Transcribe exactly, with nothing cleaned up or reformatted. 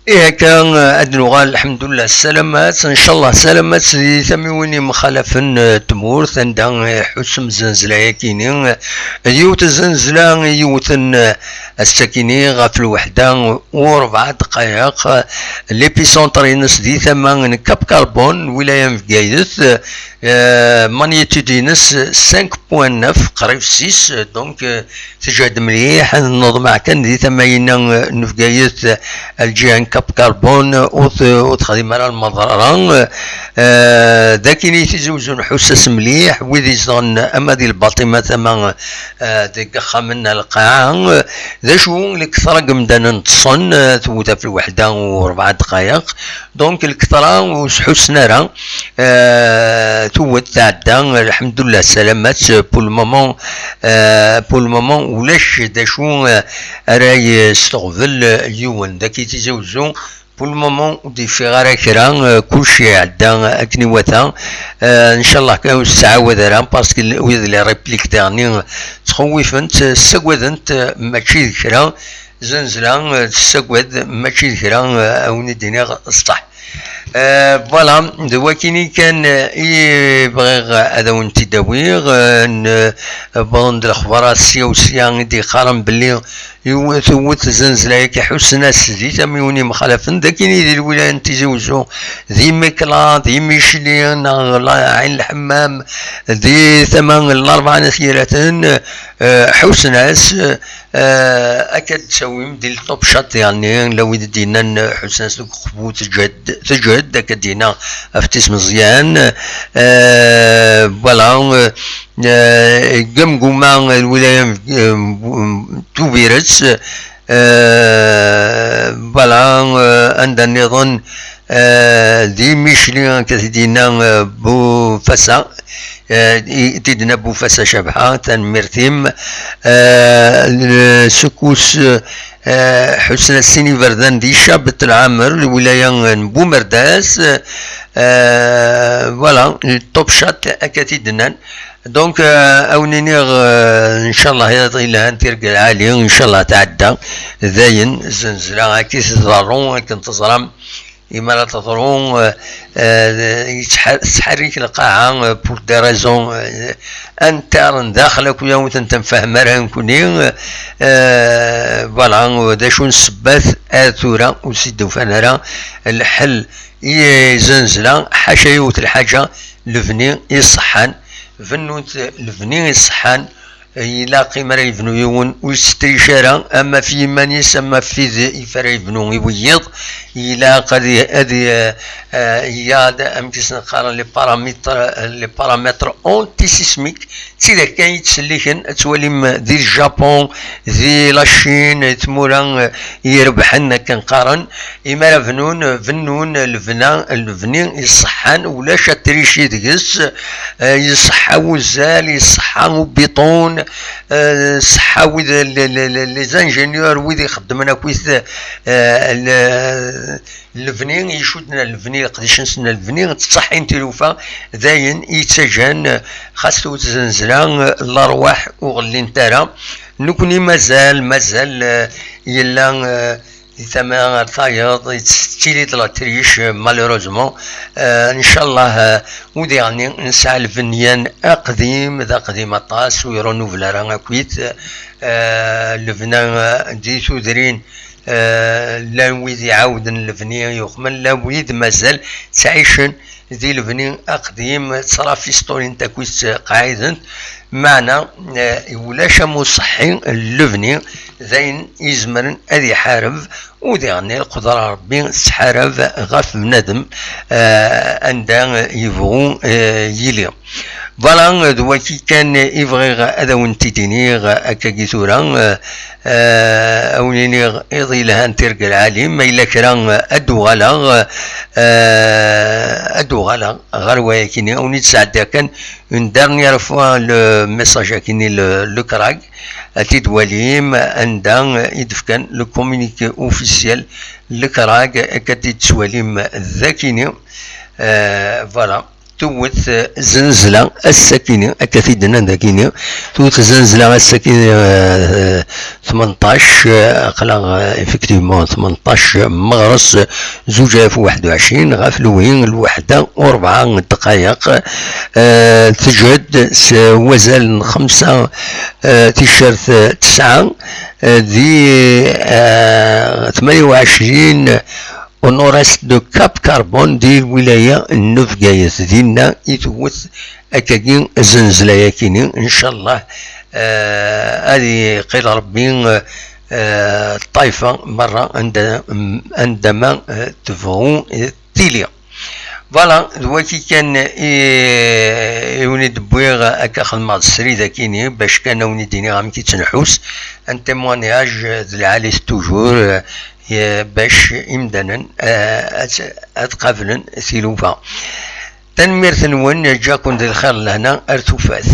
Ihi akka, ad nuɣal, lḥemdullah, ssalamat, ncallah ssalamat di tamiwin yemxalafen n tmurt, anda iḥussem zznezla-yagi-ni. Yiwet n zznezla i yiwten ass-agi-ni ɣef lweḥda u rebɛa ddqayeq, l'épicentre-ines di tama n Cap Carbon, lwilaya n Bgayet, eh, magnitude-ines cinq point neuf, qrib six, donc, eh, teǧhed mliḥ. Neḍmeɛ kan di tama-ina n Bgayet, lǧiha n Cap Carbon, ur t-, ur texdim ara lmaḍrara. Eh, d akin i Tizi Uzzu nḥuss-as mliḥ, wid izedɣen ama di Lbaṭima tama, eh, deg yexxamen n lqaɛa. D acu, lketṛa n yemdanen ṭṭsen, eh, tewwet ɣef lweḥda u rebɛa ddqayeq. Donc, lketṛa ur sḥussen ara, eh, tewwet, tɛedda, lḥemdullah, ssalamat, pour le moment, eh, pour le moment, ulac d acu, eh, ara yesteɣbel yiwen. Dagi Tizi Uzzu, pour le moment, ur d-yeffiɣ ara kra, eh, kullec iɛedda akken iwata. Eh, ncallah kan ur tettɛawad ara, parce que wid les répliques daɣen ttxewwifen-t, ssagaden-t, mačči d kra. Zznezla, eh, tessagad, mačči d kra, eh, a wen-id-iniɣ ṣṣeḥ. Eh, voilà, d wakini kan, eh, i bɣiɣ ad awen-t-id-awiɣ, eh, n-, wwḍen-d lexbarat sya u sya i d-yeqqaren belli yiwet, tewwet zznezla-agi, ḥussen-as di tamiwin yemxalafen, d akini di lwilaya n Tizi Uzzu, di Mikla, di Micli, neɣ la-, Ɛin Lḥemmam, di tama n Larebɛa n At Yiraten, eh, ḥussen-as, eh, akka d-tawim di le Top Chat, yeɛni, la wid d-yennan, eh, ḥussen-as deg uqbu, teǧhed, teǧhed, akka d-yenna ɣef Tis Meẓyan, eh, voilà, eh, eh, Gamguma, eh, lwilaya, eh, n Tubiret, eh, voilà, eh, anda nniḍen, eh, di Micli, akka t-id-yenna, eh, Bufasa, eh, i t-id-yenna Bufasa Cabḥa, tanemmirt-im. Eh, l-, Sukus, eh, ḥussen-as sin iberdan di Cabet Lɛamer, lwilaya n Bumerdas, eh, voilà, Top Chat, akka t-id-nnan. Donc, euh, a wen-iniɣ, euh, ncallah, iḍ yelhan, tirga lɛali, ncallah tɛedda. Dayen, zznezla akka i teḍerru, akken teẓram, imi ara teḍru, euh, euh, yettḥa-, tettḥerrik lqaɛa, euh, pour des raisons, euh, internes, daxel akk, ur tent-nfehhem ara nekkni, euh, voilà, d acu n ssebbat ar tura ur s-id-ufan ara lḥel i zznezla, ḥaca yiwet lḥaǧa, lebni iṣeḥḥan, bennut lebni iṣeḥḥan, ilaq imi ara yebnu yiwen ur yettric ara, ama f yiman-is, ama f tid i ara yebnu i wiyiḍ, ilaq ad i-, ad i-, eh, eh, ya-, amek i sen-qqaren, les paramètres, les paramètres antisismiques, d tidak kan yettselliken, ad twalim di le Japon, di la Chine, tmura, eh, irebḥen akken qqaren, imi ara bnun, bennun lebna, lebni iṣeḥḥan, ulac atrici deg-s, eh, iṣeḥḥa wuzal, iṣeḥḥa ubiṭun, eh, ṣeḥḥa wid, le-, le-, le-, les ingénieurs, wid ixeddmen akkit, eh, le-, lebni, icudden ar lebni, leqdic-nsen ar lebni, ttṣeḥḥin tilufa, d ayen i yettaǧǧan, xas tewwet zznezla, lerwaḥ ur ɣellint ara. Nekkni mazal, mazal, eh, yella, eh, di tama ar tayeḍ, yettili-d la triche, malheureusement. Eh, ncallah, eh, udiɣ-nni nesɛa lbenyan aqdim, d aqdim aṭas, ur irenubel ara akkit. Eh, lebna, eh, di tudrin, eh, llan wid iɛawden lebni yuxmen, llan wid mazal ttɛicen di lebni aqdim, ttrafisturin akkit qɛident, meɛna, eh, ulac am uṣeḥḥi n lebni, d ayen izemren ad iḥareb, u diɣen lqudra n Ṛebbi tettḥarab ɣef bnadem, eh, anda yebɣu, eh, yili. Voilà, d waki kan i bɣiɣ ad awen-t-id-iniɣ akkagi tura, eh, eh, a wen-iniɣ iḍ yelhan, tirga lɛali, ma yella kra ad d-uɣaleɣ, eh, ad d-uɣaleɣ ɣer wayakini, a wen-id-sɛeddiɣ kan une dernière fois le message akini, le, le krag, ad t-id-twalim anda i d-fkan le communiqué officiel, le krag, akka t-id-twalim dakini, eh, voilà. tewwet, eh, zenzla ass-akini, akka t-id-nnan dagini, tewwet zenzla ass-akini, eh, tmenṭac, eh, aql-aɣ, eh, effectivement, tmenṭac meɣres, zuǧ alaf u waḥed u ɛecrin, ɣef lwi, lweḥda u rebɛa n ddqayeq, eh, tejhed s wazal n xemsa, eh, ticcert, eh, tesɛa, eh, di, eh, tmanya u ɛecrin, au nord-est de Cap Carbon, di lwilaya n Bgayet. Dinna i tewwet akkagi zenzla-yakini, ncallah, eh, ad iqil Rebbi, eh, ṭṭaifa merra anda, anda ma, eh, tebɣu, eh, tili. Voilà, d waki kan i, i wen-id-wwiɣ, akka xedmeɣ-d srid akini, bac kan a wen-id-iniɣ amek i ttnḥus, un témoignage d lɛali-s toujours, eh, bac imdanen, eh, ad, ad qablen tilufa. Tanemmirt-nwen, ǧǧaken di lxir d lehna ar tufat.